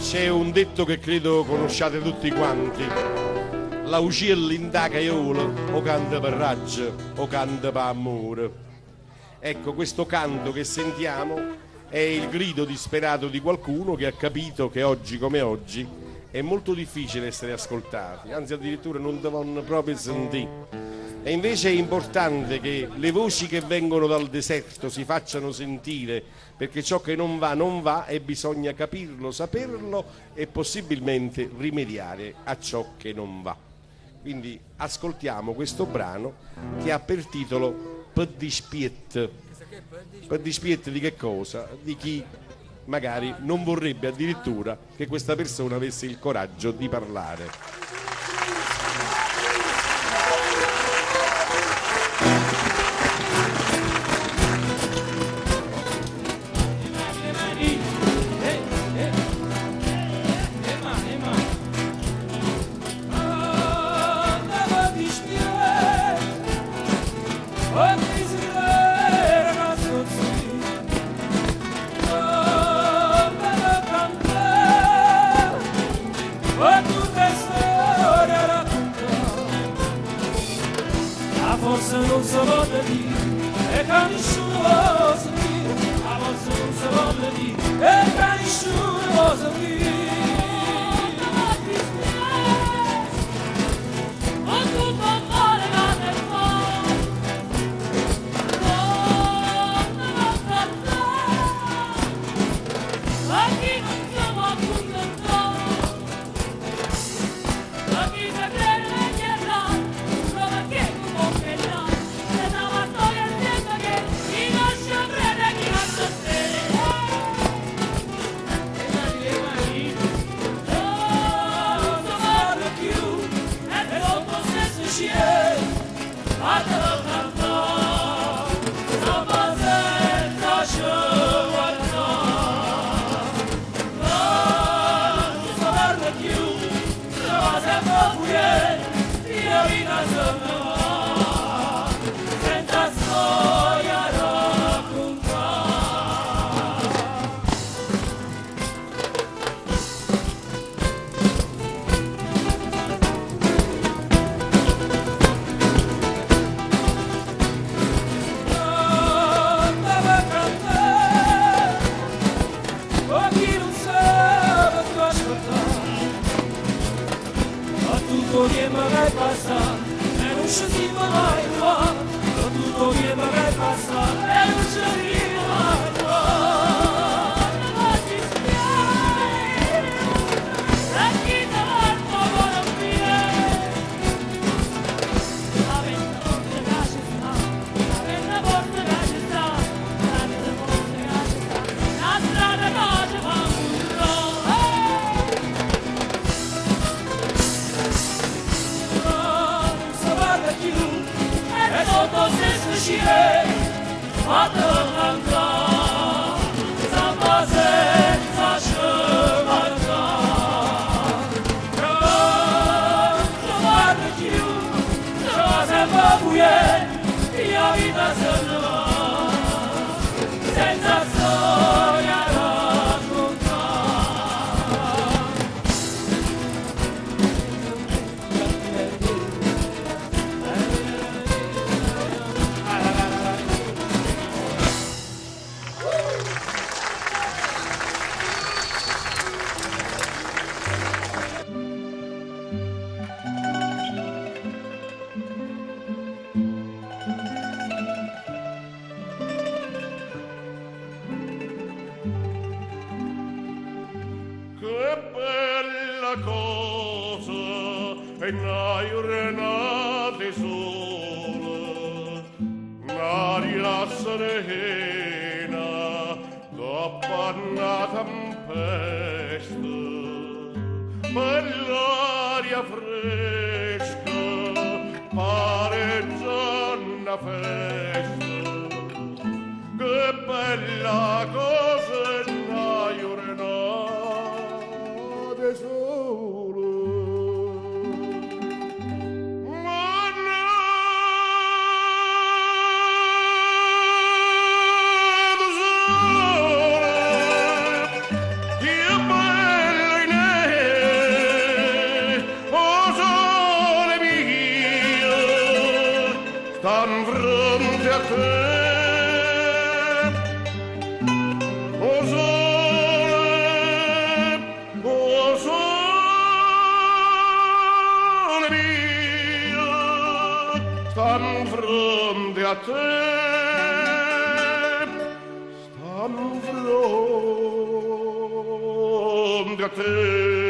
C'è un detto che credo conosciate tutti quanti. L'auciello in 'a caiola o canta per raggia o canta per amore. Ecco, questo canto che sentiamo è il grido disperato di qualcuno che ha capito che oggi come oggi è molto difficile essere ascoltati, anzi addirittura non devono proprio sentire. E invece è importante che le voci che vengono dal deserto si facciano sentire, perché ciò che non va non va e bisogna capirlo, saperlo e possibilmente rimediare a ciò che non va. Quindi ascoltiamo questo brano che ha per titolo P' dispiett. P' dispiett di che cosa? Di chi magari non vorrebbe addirittura che questa persona avesse il coraggio di parlare. a te, sta 'nfronte a te.